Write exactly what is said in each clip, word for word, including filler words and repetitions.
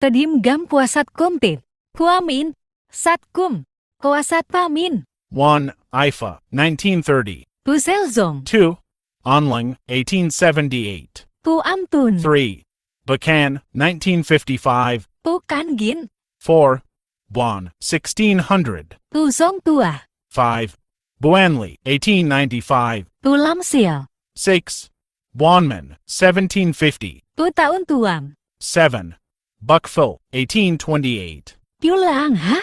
Tedim Gam Kua Sat Kum Tit. Kua Min, Sat Kum, Kua Sat Pa Min. One, Ifa, nineteen thirty. Pu Sel Zong. Two, An Lang, eighteen seventy-eight. Pu Am Tun. Three, Bakan, nineteen fifty-five. Pu Kan Gin. Four, Buan, sixteen hundred. Pu Zong Tua. Five, Buan Li, eighteen ninety-five. Pu Lam Sia. Six, Buan Min, seventeen fifty. Pu Taun Tuam. Seven, Bak Fo, eighteen twenty-eight. Pu Lang Ha.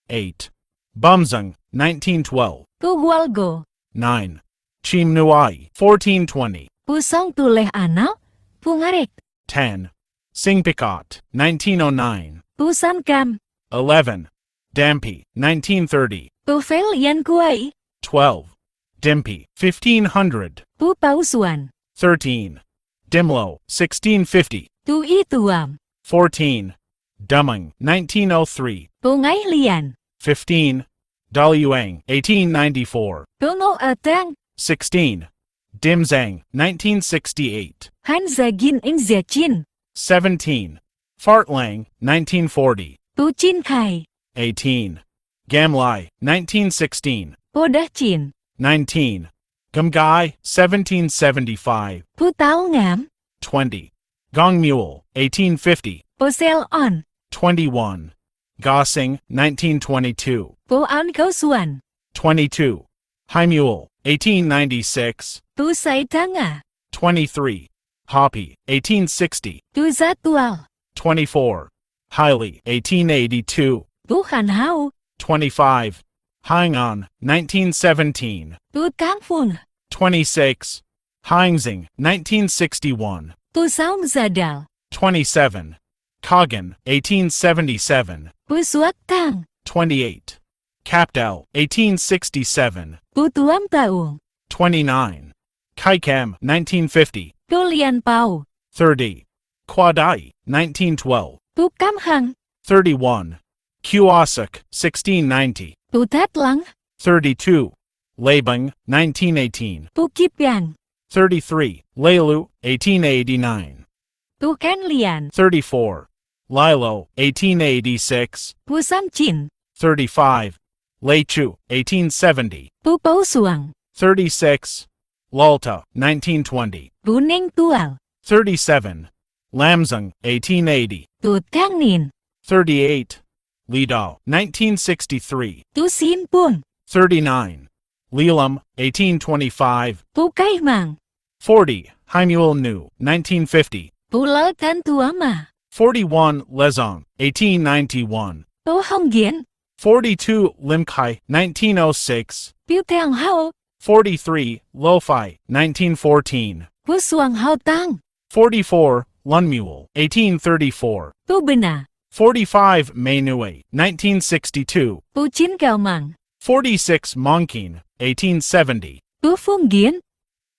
Eight, Bam Zang, nineteen twelve. Pu Gual Go. Nine, Chim Nuai, fourteen twenty. Pu Song Tu Leh Anau, Pu Ngarik. Ten, Sing Pikot, nineteen oh nine. Pu San Kam. Eleven, Dampi, nineteen thirty. Pu Fel Yan Kuai. Twelve, Dimpi, fifteen hundred. Pu Pau Suan. Thirteen, Dimlo, sixteen fifty. Pu I Tuam. Fourteen, Damang, nineteen oh three. Pu Ngai Lian. Fifteen, Daluang, eighteen ninety-four. Pu Ngo Atang. Sixteen, Dim Zang, nineteen sixty-eight. Han Zagin Ing Zia Chin. Seventeen, Fart Lang, nineteen forty. Pu Chin Khai. Eighteen, Gam Lai, nineteen sixteen. Pu Dah Chin. Nineteen, Gam Gai, seventeen seventy-five. Pu Tau Ngam. Twenty, Gong Mule, eighteen fifty. Pu Sel On. Twenty-one, Ga Sing, nineteen twenty-two. Pu An Kau Suan. Twenty-two, Hai Mule, eighteen ninety-six. Pu Sai Tanga. Twenty-three, Happy, eighteen sixty. Pu Za Tual. Twenty-four, Hailey, eighteen eighty-two. Pu Han Hau. Twenty-five, Hang On, nineteen seventeen. Pu Kang Fun. Twenty-six, Hang Zing, nineteen sixty-one. Pu Saung Za Dal. Twenty-seven, Kagan, eighteen seventy-seven. Pu Suak Tang. Twenty-eight, Kapdal, eighteen sixty-seven. Pu Tuam Taung. Twenty-nine, Kai Kam, nineteen fifty. Pu Lian Pau. Thirty, Kua Dai, nineteen twelve. Pu Kam Hang. Thirty-one, Kua Suk, sixteen ninety. Pu Tat Lang. Thirty-two, Lei Bang, nineteen eighteen. Pu Kip Yang. Thirty-three, Lei Lu, eighteen eighty-nine. Pu Ken Lian. Thirty-four, Lai Lo, eighteen eighty-six. Pu Sam Chin. Thirty-five, Lei Chu, eighteen seventy. Pu Pau Suang. Thirty-six, Lalta, nineteen twenty. Pu Neng Tual. Thirty-seven, Lam Zang, eighteen eighty. Pu Tang Nin. Thirty-eight, Li Dao, nineteen sixty-three. Pu Sin Pung. Thirty-nine, Li Lam, eighteen twenty-five. Pu Kai Mang. Forty, Haimul Nu, nineteen fifty. Pu Lal Tan Tuama. Forty-one, Lezong, eighteen ninety-one. Pu Hong Gin. Forty-two, Lim Kai, nineteen oh six. Pu Tang Hau. Forty-three, Lo Fai, nineteen fourteen. Pu Suang Hau Tang. Forty-four, Lun Mule, eighteen thirty-four. Pu Bena. Forty-five, Mei Nui, nineteen sixty-two. Pu Chin Kau Mang. Forty-six, Mong Kin, eighteen seventy. Pu Fung Gin.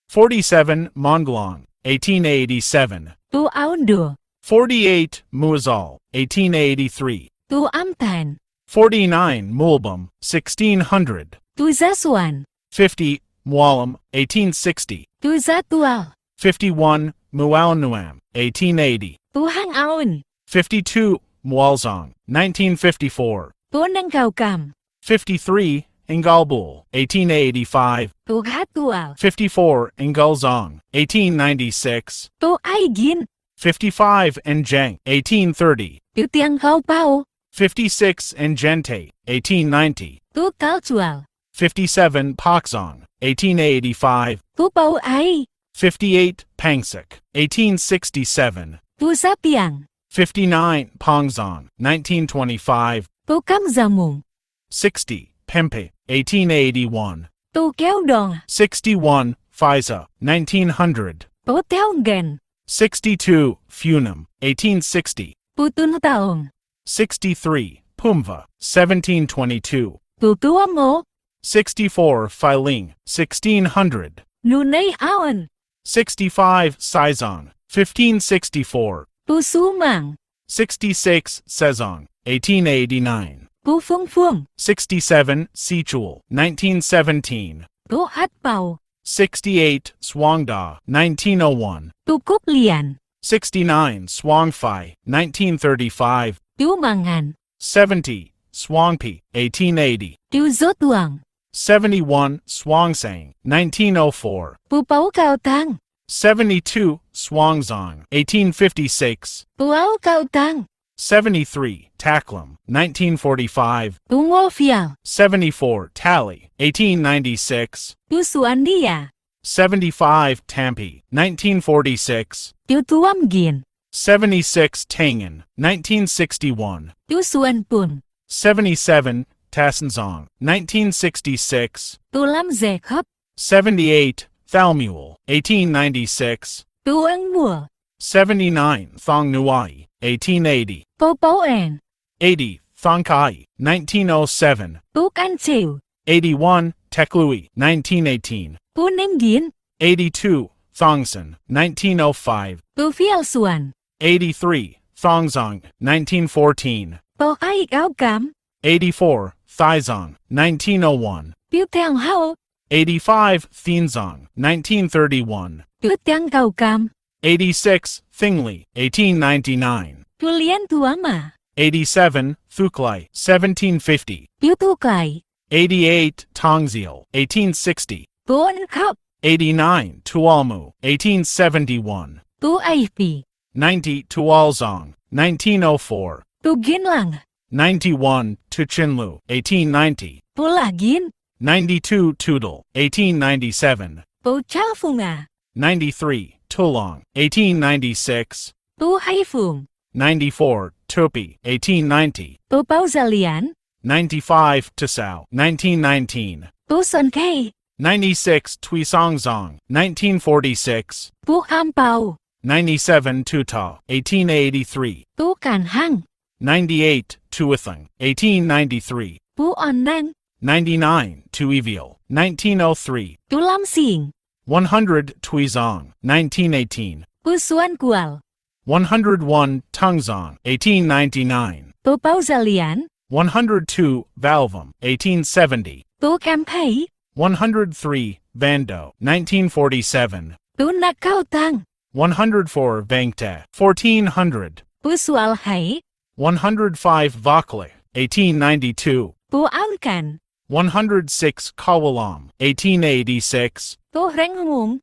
Forty-seven, Mong Glong, eighteen eighty-seven. Pu Aun Du. Forty-eight, Muzal, eighteen eighty-three. Pu Am Tan. Forty-nine, Mulbum, sixteen hundred. Pu Za Suan. Fifty, Mualam, eighteen sixty. Pu Za Tual. Fifty-one, Mual Nuam, eighteen eighty. Pu Hang Aun. Fifty-two, Mual Zong, nineteen fifty-four. Pu Nang Kau Kam. Fifty-three, Ngal Bul, eighteen eighty-five. Pu Kha Tual. Fifty-four, Ngal Zong, eighteen ninety-six. Pu Ai Gin. Fifty-five, Njang, eighteen thirty. Pu Tiang Kau Pau. Fifty-six, Njente, eighteen ninety. Pu Kau Tual. Fifty-seven, Pak Zong, eighteen eighty-five. Pu Pau Ai. Fifty-eight, Pang Sek, eighteen sixty-seven. Pu Sa Piang. Fifty-nine, Pang Zong, nineteen twenty-five. Pu Kam Za Mung. Sixty, Pempe, eighteen eighty-one. Pu Keu Dong. Sixty-one, Pfizer, nineteen hundred. Pu Teu Ngen. Sixty-two, Funam, eighteen sixty. Pu Tun Taung. Sixty-three, Pumva, seventeen twenty-two. Pu Tuamo. Sixty-four, Filing, sixteen hundred. Nu Nei Aon. Sixty-five, Saizong, fifteen sixty-four. Pu Su Mang. Sixty-six, Sezong, eighteen eighty-nine. Pu Fung Fung. Sixty-seven, Sichuel, nineteen seventeen. Pu Hat Pau. Sixty-eight, Suangda, nineteen oh one. Pu Kuk Lian. Sixty-nine, Suang Fai, nineteen thirty-five. Tu Mang An. Seventy, Suang Pi, eighteen eighty. Tu Zo Tuang. Seventy-one, Suang Sang, nineteen oh four. Pu Pau Kau Tang. Seventy-two, Suang Zong, eighteen fifty-six. Pu Au Kau Tang. Seventy-three, Tak Lam, nineteen forty-five. Tu Ngo Fial. Seventy-four, Tali, eighteen ninety-six. Tu Suan Dia. Seventy-five, Tampi, nineteen forty-six. Tu Tuam Gin. Seventy-six, Tangan, nineteen sixty-one. Tu Suan Pun. Seventy-seven, Tasan Zong, nineteen sixty-six. Tu Lam Ze Khop. Seventy-eight, Thal Mule, eighteen ninety-six. Tu Eng Mul. Seventy-nine, Thong Nuai, eighteen eighty. Pau Pau Eng. Eighty, Thong Kai, nineteen oh seven. Tu Kan Cheu. Eighty-one, Tek Lui, nineteen eighteen. Tu Ning Gin. Eighty-two, Thong San, nineteen oh five. Tu Fial Suan. Eighty-three, Thong Zong, nineteen fourteen. Pau Ai Kau Kam. Eighty-four, Thai Zong, nineteen oh one. Tu Tang Hau. Eighty-five, Thin Zong, nineteen thirty-one. Tu Tang Kau Kam. Eighty-six, Thing Li, eighteen ninety-nine. Tu Lian Tuama. Eighty-seven, Thuk Lai, seventeen fifty. Tu Tu Kai. Eighty-eight, Tong Zil, eighteen sixty. Tu En Khop. Eighty-nine, Tuolmu, eighteen seventy-one. Tu Ai Pi. Ninety, Tuol Zong, nineteen oh four. Tu Gin Lang. Ninety-one, Tu Chin Lu, eighteen ninety. Tu La Gin. Ninety-two, Tudal, eighteen ninety-seven. Tu Chau Fung A. Ninety-three, Tu Long, eighteen ninety-six. Tu Hai Fung. Ninety-four, Tupi, eighteen ninety. Tu Pau Za Lian. Ninety-five, Tu Sau, nineteen nineteen. Tu Son Kei. Ninety-six, Tui Song Zong, nineteen forty-six. Tu Am Pau. Ninety-seven, Tu Ta, eighteen eighty-three. Tu Kan Hang. Ninety-eight, Tu Thang, eighteen ninety-three. Tu On Nang. Ninety-nine, Tu Ivil, nineteen oh three. Tu Lam Sing. One hundred, Tui Zong, nineteen eighteen. Tu Suan Kual. One hundred one, Tang Zong, eighteen ninety-nine. Tu Pau Za Lian. One hundred two, Val Vam, eighteen seventy. Tu Kam Pei. One hundred three, Van Do, nineteen forty-seven. Tu Nak Kau Tang. One hundred four, Vang Ta, fourteen hundred. Tu Sual Hai. One hundred five, Vak Le, eighteen ninety-two. Tu Aung Kan. One hundred six, Kawalam, eighteen eighty-six. Tu Reng Mung.